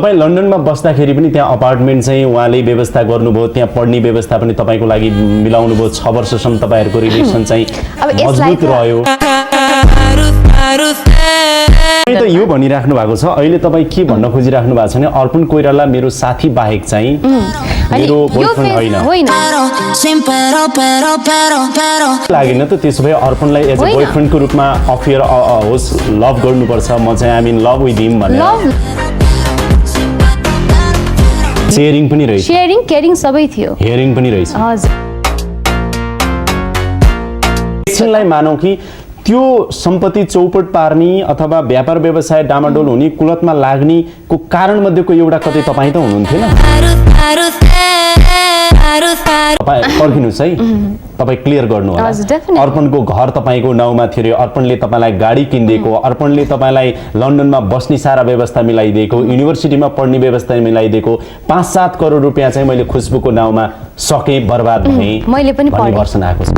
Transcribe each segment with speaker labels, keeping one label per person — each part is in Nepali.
Speaker 1: तपाईँ लन्डनमा बस्दाखेरि पनि त्यहाँ अपार्टमेन्ट चाहिँ उहाँले व्यवस्था गर्नुभयो, त्यहाँ पढ्ने व्यवस्था पनि तपाईँको लागि मिलाउनु भयो। 6 वर्षसम्म तपाईँहरूको रिलेसन चाहिँ मजबुत रह्यो। त यो भनिराख्नु भएको छ, अहिले तपाईँ के भन्न खोजिराख्नु भएको छ भने अर्पण कोइराला मेरो साथी बाहेक चाहिँ मेरो बोयफ्रेन्ड होइन लागेन त। त्यसो भए अर्पणलाई एज अ बोयफ्रेन्डको रूपमा अफेयर होस्, लभ गर्नुपर्छ, म चाहिँ आई मिन लभ विथ हिम भनेर। शेयरिङ पनि रहेछ,
Speaker 2: शेयरिङ केयरिङ सबै थियो,
Speaker 1: हेयरिङ पनि रहेछ।
Speaker 2: हजुर।
Speaker 1: एकछिनलाई मानौँ कि त्यो सम्पत्ति चौपट पार्ने अथवा व्यापार व्यवसाय डामाडोल हुने, कुलतमा लाग्नेको कारण मध्येको एउटा कतै तपाईँ त हुनुहुन्थेन। तपाईँ पर्खिनुहोस् है, तपाईँ क्लियर गर्नु होला। अर्पणको घर तपाईँको नाउँमा थियो, अर्पणले तपाईँलाई गाडी किनिदिएको, अर्पणले तपाईँलाई लन्डनमा बस्ने सारा व्यवस्था मिलाइदिएको, युनिभर्सिटीमा पढ्ने व्यवस्था मिलाइदिएको, 5-7 करोड रुपियाँ चाहिँ मैले खुसबुको नाउँमा सकेँ, बर्बाद भएँ,
Speaker 2: मैले पनि
Speaker 1: भन्ने वर्षन आएको छ।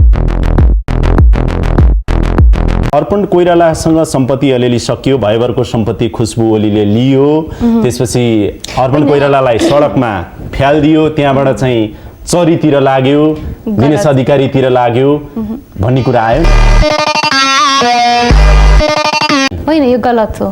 Speaker 1: अर्पण कोइरालासँग सम्पत्ति अलिअलि सकियो, भयभरको सम्पत्ति खुसबु ओलीले लियो, त्यसपछि अर्पण कोइरालालाई सडकमा फ्यालिदियो, त्यहाँबाट चाहिँ चरीतिर लाग्यो, दिनेश अधिकारीतिर लाग्यो भन्ने कुरा आयो।
Speaker 2: होइन, यो गलत हो।